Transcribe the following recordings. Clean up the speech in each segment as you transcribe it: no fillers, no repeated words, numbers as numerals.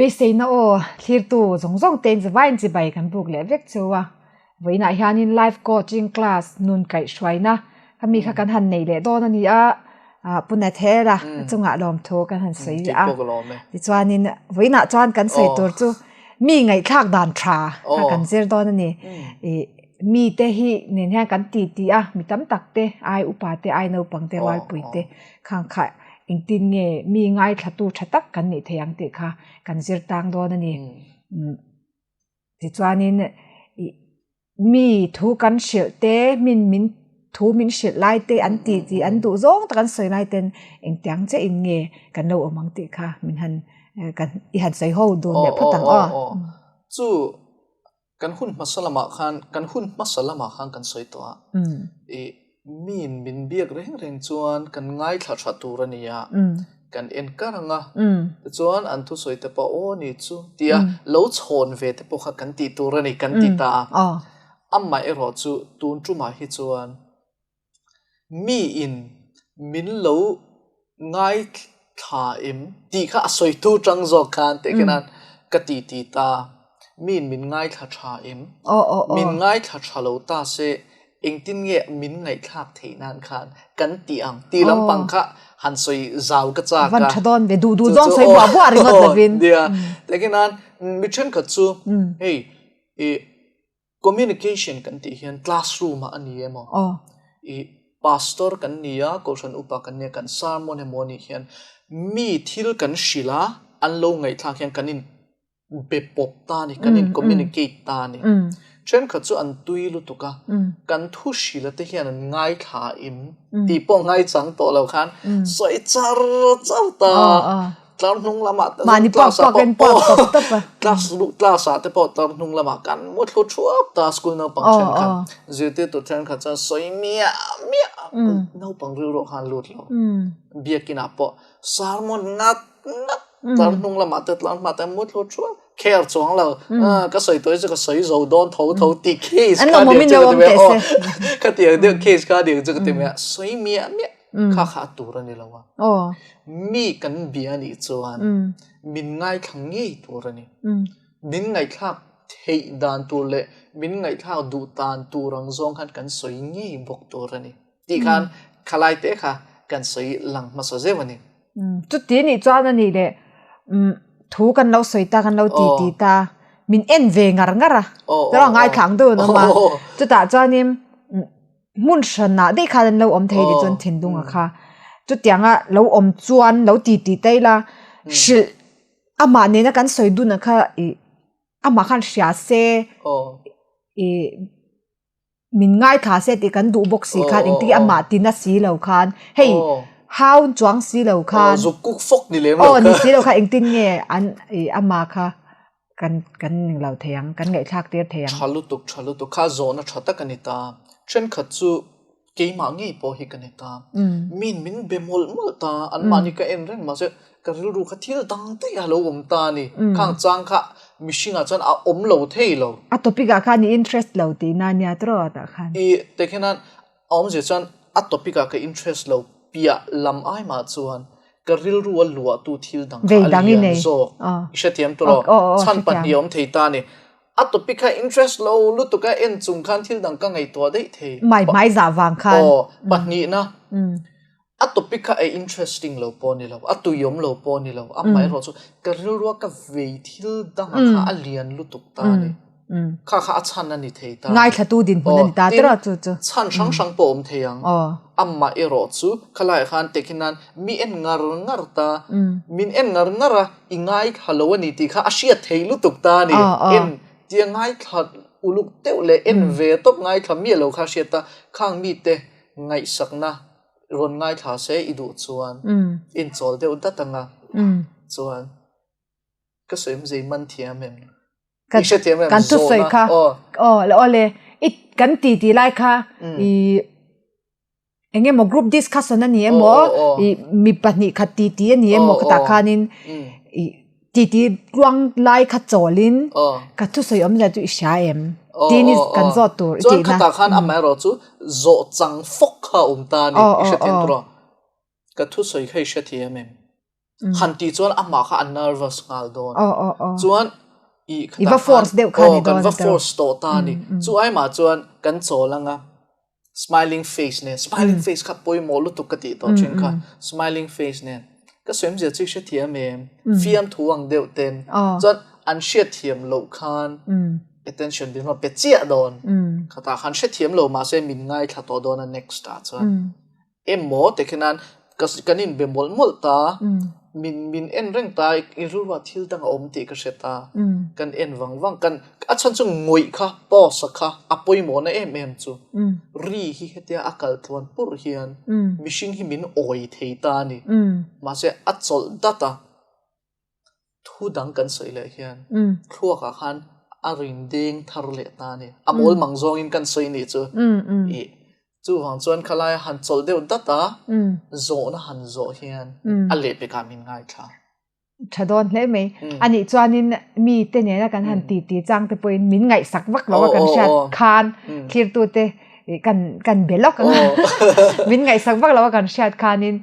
Beiseina aw thlirtu zawng zawng te in zavaiin chibai kan buk leh vek cheu a. Vawiinah hianin life coaching class nun kaihhruaina kha mi kha kan han nei leh dawn a ni a, Pu Nathela chungah lawmthu kan han sawi leh a. Tichuanin vawiinah chuan kan sawi tur chu mi ngaihthlak dan tha kha kan zir dawn a ni. Mite hi nen hian kan ti ti a, mi tam tak te ai upa te ai naupang te rualpui te khang kha Engtin nge mi ngaithlatu tha tak kan nih thei ang tih kha kan zir tang dawn a ni. Tichuanin mi thu kan hrilh te, min min thu min hrilh lai te an ti tih an duh zawng tak an sawi lai ten engtiang che in nge kan lo awm ang tih kha min han kan i han sawi ho dun leh phawt ang aw. Chu kan hun hmasa lamah khan kan hun hmasa lamah khan kan sawi tawh a i miin min biak reng reng chuan kan ngaithla tha tur a ni a kan en kar ang a tichuan an thusawi te pawh aw ni chu tia lo chhawn ve te pawh kha kan tih tur a ni kan ti ta a amaherawh chu tun tumah hi chuan miin min lo ngaithla em tih kha a sawitu tang zawk khan teh khian ka ti ti ta miin min ngaithla tha em min ngaithla tha lo ta se engtin nge min ngaihthlak theih nan khan kan tih ang tih lampang kha han sawi zau ka chak a van tha dawn ve duh duh zawng sawi buah buah ringawt lovin nia teh khian mi thenkhat chu hei i Communication kan tih hian classroom ah a ni emaw, i pastor kan ni a, kohhran upa kan ni a, kan sermon emaw anih hian mi thil kan hrilh a, an lo ngaihthlak hian kan in be pawp ta a ni, kan in communicate ta a ni. Thenkhat chu an tui lutuk a, kan thu hrilh a te hian an ngaithla im tih pawh ngaichang tawh lo khan sawi char char ta. Tlar hnung lamah te Mahni class ah puak puak in pawh puak tawp tawp a. Class luh class ah te pawh tlar hnung lamah kan mu thlu thuap ta school naupang thenkhat zirtirtu thenkhat chuan sawi miah miah naupang rilru khan lut lo. Biakin ah pawh sermon ngat ngat tlar hnung lamah te tlar hma te mu thlu thuap care chuang lo ka sawi tawh hi chu ka sawi zo dawn tho tho tih case kha aniang chu ka ti mai a aw khatiang deuh case kha aniang chu ka ti mai a sawi miah miah Kha kha a tur a ni lo a. Mi kan bia nih chuan min ngaithla ngei tur a ni. Min ngaihthlak theih dan tur leh min ngaihthlak duh dan tur ang zawng khan kan sawi ngei bawk tur a ni. Tih khan khalai te kha kan sawi lang hmasa zeuh a ni. Chuti nih chuan a nih leh thu kan lo sawi ta, kan lo ti ti ta, min en ve ngar ngar a. Chuan a ngaithla ang deuh an awm a. Chutah chuanin Hmun hranah daih khan an lo awm thei tih chuan thinlunga kha chutianga lo awm chuan lo ti ti ta ila hrilh amah nena kan sawi dun ang kha ih amah khan hria se ih min ngaithla se tih kan duh bawk si khan engtin nge amah tina si lo khan hei hau chuang si lo khan aw ni si lo khan engtin nge an ih amah kha Kan kan ning lo thei ang, kan ngaihthlak tir thei ang. Tha lutuk, tha lutuk. Kha zawhna tha tak a ni ta. Thenkhat chu keimah ngei pawh hi ka ni ta. Min min be mawlh mawlh ta, anmahni ka en reng mahse ka rilru kha thil dang daih a lo awm ta a ni. Khang chang kha mihringah chuan a awm lo thei lo. A topic ah khan i interest lo tihna a nia tiraw tah khan. I tikhian a awmzia chuan a topic ah ka interest lo piah lam ai mah chuan ka rilru a luahtu thil dang kha a lian zawk i hrethiam tawh lo chhan pahnih a awm thei ta a ni a topic kha interest lo lutuk a en chung khan thil dang ka ngaihtuah daih thei mai hmai zah vang khan aw pahnihna a topic kha a interesting lo pawh a ni lo a tuiawm lo pawh a ni lo amaherawh chu ka rilru a ka vei thil dang kha a lian lutuk ta a ni. Kha kha a chhan a ni thei ta. Ngaithlatu dinhmun a ni ta tiraw chu chu. Chhan hrang hrang pawh a awm thei ang. Amah erawh chu khalaiah khan tehkhin nan mi en ngar ngar ta, min en ngar ngar a, i ngaithla lo a ni tih kha a hriat thei lutuk ta a ni. En tia ngaithla uluk deuh leh en ve tawp ngaithla miah lo kha a hriat ta. Khang mite ngaihsakna rawn ngaithla se i duh chuan inchawl deuh dat anga chuan Ka sawi em zei man thiam em? Kan I hrethiam em? Kan thusawi kha. Aw aw le i kan ti ti lai kha i eng emaw group discussion a ni emaw i mi pahnih khat ti ti a ni emaw khatah khanin i ti ti tluang lai kha chawlin ka thusawi awmzia chu i hria em? Tin i kan zawt tur i Chuan tihna. khatah khan amaherawh chu zawh chang fawk kha a awm ta a ni. I hrethiam tawh lo. Ka thusawi kha i hrethiam em? Han tih chuan amah kha a nervous nghal dawn. Chuan i I va force deuh kha ni dawn. Kan va force tawh ta a ni. Chu ai mah chuan kan chawl ang a, smiling face nen, smiling face kha pawimawh lutuk ka tih tawh thin kha, smiling face nen. Ka sawiamzia chu i hrethiam em? Fiamthu ang deuh ten. Chuan an hriatthiam loh khan attention min rawn pe chiah dawn. Khatah khan hrethiam lo mahse min ngaithla tawh dawn a next ah chuan. Emaw ti khian kan inbe mawlh mawlh ta, min min en reng ta, i rilruah thil dang a awm tih ka hre ta, kan en vang vang, kan a chhan chu ngawih kha pause a kha a pawimawhna em em chu ri hi hetia a kal tluan purh hian mihring hi min awi thei ta a ni, mahse a chawlh dat a. Thu dang kan sawi leh hian thluakah khan a rin deng thar leh ta a ni. A mawl mang zawngin kan sawi nih chu. Ih, chuvang chuan khalaia han chawlh deuh dat a, zawhna han zawh hian a lehpekah min ngaithla. Tha dawn hle mai. Anih chuanin mite nena kan han titi chang te pawhin min ngaihsak vak lo a kan hriat khan thlirtute kan kan be lawk ang a. Min ngaihsak vak lo a kan hriat khanin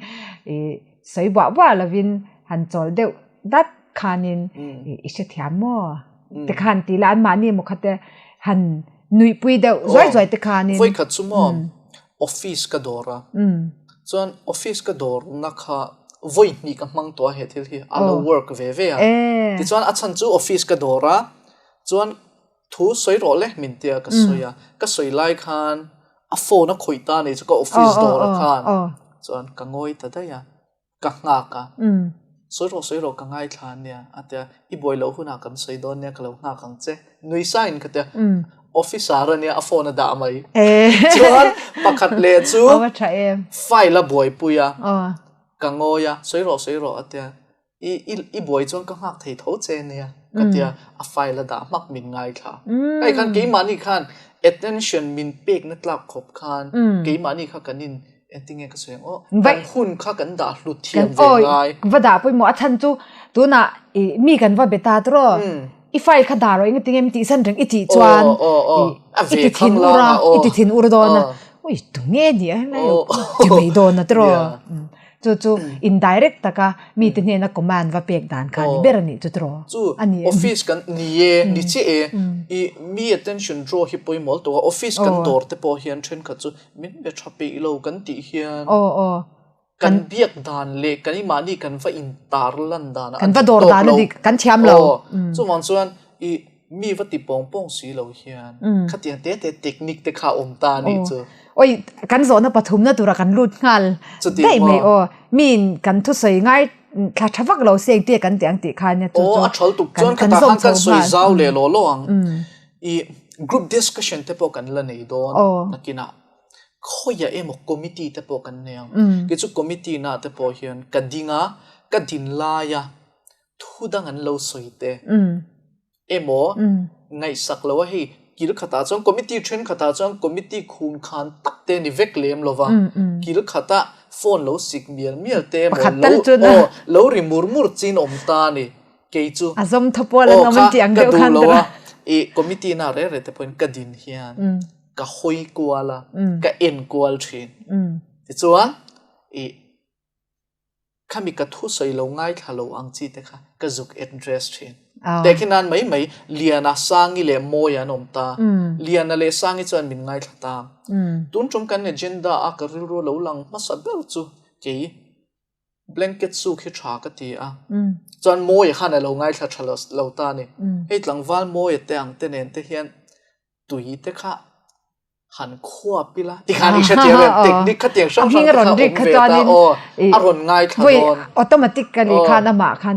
ih Sawi buah buah lovin han chawl deuh dat khanin i hrethiam maw te khan ti la anmahni emaw kha te han nuihpui deuh zuai zuai te khanin. Vawi khat chu maw office ka dawr a, chuan office ka dawrna kha vawi hnih ka hmang tawh a he thil hi a lo work ve ve a. Tichuan a chhan chu office ka dawr a, chuan Thu sawi rawh le min tia ka sawi a, ka sawi lai khan a phone a khawih ta ni chu ka office dawr ah khan chuan ka ngawi ta daih a, ka nghak a, sawi rawh sawi rawh ka ngaithla ania a tia, i buai loh hunah kan sawi dawn nia ka lo nghak ang che nui sain ka tia, officer ania a phone a dah mai chuan pakhat leh chu file a buaipui a, ka ngawi a, sawi rawh sawi rawh a tia. I i i buai chuan ka nghak thei tho che nia ka tia a file a dah hmak min ngaithla. Hei khan keimahni khan attention min pekna tlak khawp khan keimahni kha kan in engtinge ka sawi ang aw kan hun kha kan dah hlut thiam ve ngai. Va dah pawimawh a chhan chu tunah i mi kan va be ta tawh i file kha dah rawh engtinge min tihsan reng i tih chuan i ti thin ur a i ti thin ur dawn a ui tunge ni a helai ti mai dawn a tawh. Chu chu indirect taka mite hnena command va pek dan kha ni ber a nih chu tiraw? Chu office kan ni e, ni chiah e, i mi attention draw hi pawimawh lutuk a, office kan dawr te pawh hian thenkhat chu min be tha peih lo kan tih hian kan biak dan leh kan mahni kan va intar lan dan a dik tawk lo. Kan thiam lo. Chuvang chuan i Mi va ti pawng pawng si lo hian khatiang te te technique te kha awm ta anih chu. Oi, kan zawhna pathumna tura kan lut nghal daih mai aw. Miin kan thusawi ngai thla tha vak lo se engtia kan tih ang tih kha ania chu chu. Aw, a thal tuk chuan khatah khan kan sawi zau leh law law ang. I group discussion te pawh kan la nei dawn nakinah khawiah emaw committee te pawh kan nei ang. Kei chu committee na te pawh hian ka ding a, ka din laia thu dang an lo sawi te emaw ngaihsak lo a hei kil khatah chuan committee thenkhatah chuan committee khum khan tak te ni vek lem lo va kil khata phone lo sik mial mial te emaw lo aw lo ri mur mur chin awm ta a ni kei chu a zawm tho pawl an awm an tih ang deuh khan ka duh lo a i committee na reh reh te pawhin ka din hian ka hawi kual a ka en kual thin tichuan i Khami ka thusawi lo ngaithla lo ang chi te kha ka zuk address thin. Tehkhin nan mai mai Liana, Sangi leh Mawia an awm ta. Liana leh Sangi chuan min ngaithla ta. Tun tum kan agenda a ka rilru lo lang hmasa ber chu kei blanket suk hi tha ka ti a. Chuan Mawia khan a lo ngaithla tha lo ta a ni. Hei tlangval Mawia te ang te nen te hian tui te kha han khuap ila tikhan i hrethiam em technique kha tiang hrang hrang te kha awm ve ta aw a rawn ngaithla dawn automatically khan amah khan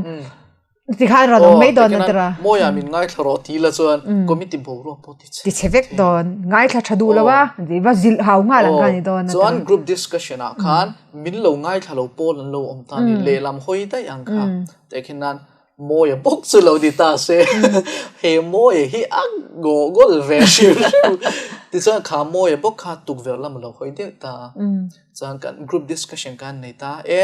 tikhan rawn awm mai dawn atira mawia min ngaithla rawh ti la chuan committee boruak pawh ti chhe ti chhe vek dawn ngaithla tha duh lo a va zilh hau nghal ang khan ni dawn chuan group discussion ah khan min lo ngaithla lo pawl an lo awm ta ni lehlam hawi daih ang kha tehkhin nan Mawia bawk chu lo ni ta se, he Mawia hi a ngaw ngawl ve hrim hrim. Tichuan kha Mawia bawk kha tukverh lam a lo hawi deuh ta a, chuan kan group discussion khan nei ta, e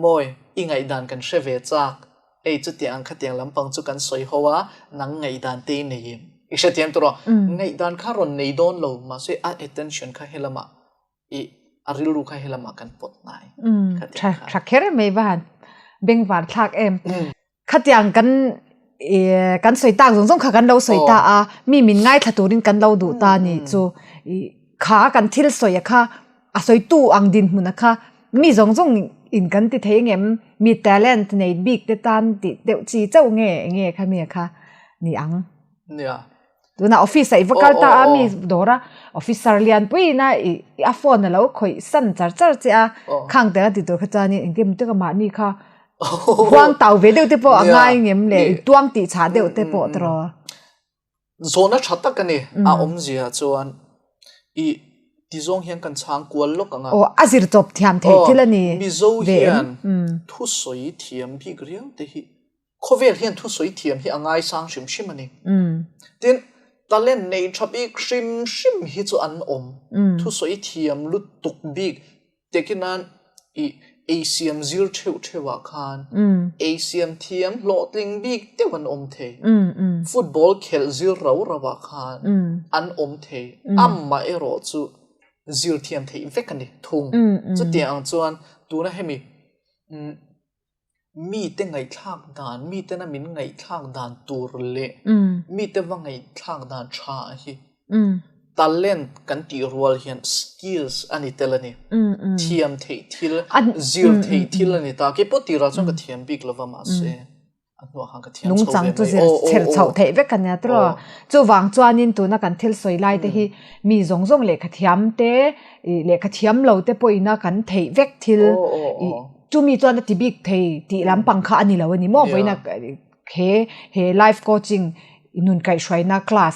Mawi, i ngaihdan kan hre ve chak, hei chutiang ang khatiang lampang chu kan sawi ho a, nang ngaihdan te i nei em? I hrethiam tawh rawh, ngaihdan kha rawn nei dawn lo, mahse a attention kha helamah i a rilru kha helamah kan pawt hnai. Tha kher mai va han. bengvar thlak em. Khatiang kan kan sawi tak zawng zawng kha kan lo sawi ta a, mi min ngaithla turin kan lo duh ta ni chu kha kan thil sawi a kha a sawitu ang dinhmun a kha mi zawng zawng in kan ti thei ngem mi talent nei bik te tan tih deuh chi chauh nge enge kha mi a kha ni ang. Nia. Tuna office a i va kal ta a mi dawr a officer lian puiin a i a phone a lo khawih san char char che a khang tel a ti tur kha chuanin engtin maw taka mahni kha huang tau ve deuh te pawh a ngai ngem le i tuang tih chhah deuh te pawh tawh. Zawhna tha tak a ni a awmzia chuan i ti zawng hian kan chhang kual lawk ang a. Aw a zir chawp thiam theih thil a ni. Mizo hian thusawi thiam bik riau te hi Khawvel hian thusawi thiam hi a ngaisang hrim hrim a ni. Tin, talent nei tha bik hrim hrim hi chu an awm. Thusawi thiam lutuk bik tekin nan i eisiam zir theuh theuh ah khan eisiam thiam hlawhtling bik deuh an awm thei. Football khelh zir rau rau ah khan an awm thei. Amaherawh chu zir thiam theih vek a ni thung. Chutiang ang chuan tuna hemi Mite ngaihthlak dan, mitena min ngaihthlak dan tur leh mite va ngaihthlak dan tha hi talent kan tih rual hian skills a ni tel a ni. Thiam theih thil, zir theih thil a ni ta. Keipawh tirah chuan ka thiam bik lova mahse a hnuah khan ka thiam chho ve mai. Nungchang chu zir chher chhoh theih vek a nia tiraw. Chuvang chuanin tuna kan thil sawi lai te hi mi zawng zawng lehkha thiam te, lehkha thiam lo te pawhin a kan theih vek thil Chumi chuan a ti bik thei tih lampang kha a ni lo a ni maw? Vawiina he he life coaching nun kaihhruaina class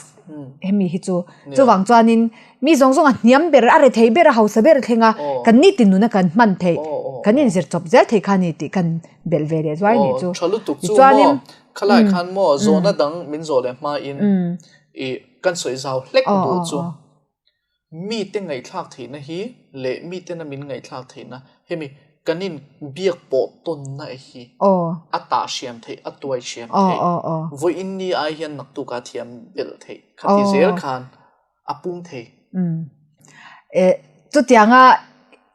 hemi hi chu chuvang chuanin mi zawng zawng a hniam ber a rethei ber a hausa ber thleng a kan nitin nuna kan hman theih kan inzir chawp zel thei kha a ni tih kan belh ve leh zuai nih chu. Tha lutuk chu maw? Khalai khan maw zawhna dang min zawh leh hmain i kan sawi zau hlek duh chu. Mite ngaihthlak theihna hi leh mitena min ngaihthlak theihna hemi kan in biak pawh tawnna hi a tah hriam theih, a tuai hriam theih. Vawiin ni ai hian naktuk a thiam belh theih khati zel khan a pung thei. Chutianga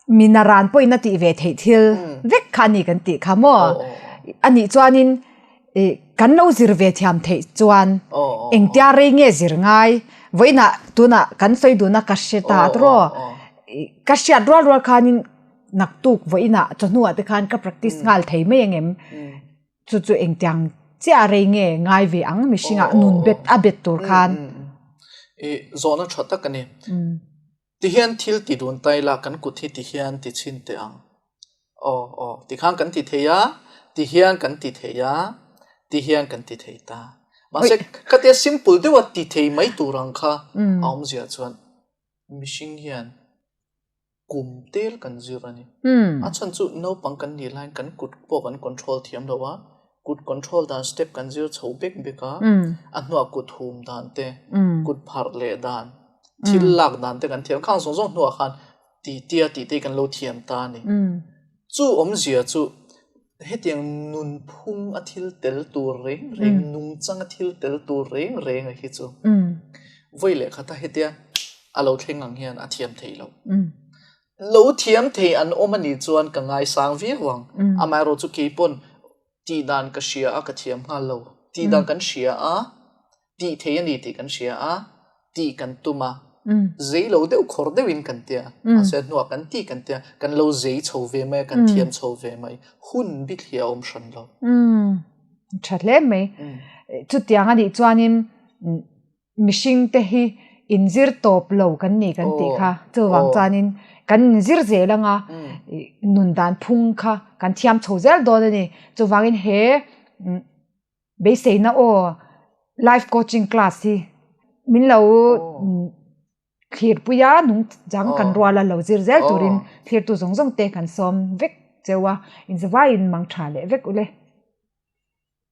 Mi naran pawhin a tih ve theih thil vek kha a ni kan tih kha maw? A nih chuanin kan lo zir ve thiam theih chuan engtia rei nge zir ngai? Vawiinah tunah kan sawi dun a ka hre ta tawh. Ka hriat rual rual khanin naktuk vawiinah chawhnuah te khan ka practice nghal thei mai ang em? Chu chu engtiang chiah rei nge ngai ve ang mihringah nun bet a bet tur khan? Zawhna tha tak a ni. Tihian thil ti dun ta ila kan kut hi tihian ti chhin teh ang. Aw aw tikhan kan ti thei a, tihian kan ti thei a, tihian kan ti thei ta. Mahse khatia simple deuha ti thei mai tur ang kha a awmzia chuan mihring hian kum tel kan zir a ni. A chhan chu naupang kan nih laiin kan kut pawh kan control thiam lo a, kut control dan step kan zir chho bek bek a, a hnuah kut hum dan te, kut pharh leh dan, thil lak dan te kan thiam khang zawng zawng hnuah khan ti tia tih te hi kan lo thiam ta a ni. Chu awmzia chu hetiang nunphung a thil tel tur reng reng, nungchang a thil tel tur reng reng a hi chu vawi leh khata hetia a lo thleng ang hian a thiam theih loh. Lo thiam thei an awm a nih chuan ka ngaisang viau ang. Amaherawh chu kei pawn tih dan ka hria a ka thiam nghal lo. Tih dan kan hria a, tih thei a ni tih kan hria a, tih kan tum a. Zei lo deuh khawr deuhin kan tia. Mahse hnuah kan tih kan tia, kan lo zei chho ve mai a, kan thiam chho ve mai. Hun bithliah a awm hran lo. Tha hle mai. Chutiang a nih chuanin Mihring te hi inzir tawp lo kan ni kan tih kha chuvang chuanin kan inzir zel anga nun dan phung kha kan thiam chho zel dawn a ni. Chuvangin he beiseina aw life coaching class hi min lo thlirpui a nungchang kan ruala lo zir zel turin thlirtu zawng zawng te kan sawm vek cheu a, inzavaiin mang tha leh vek ule.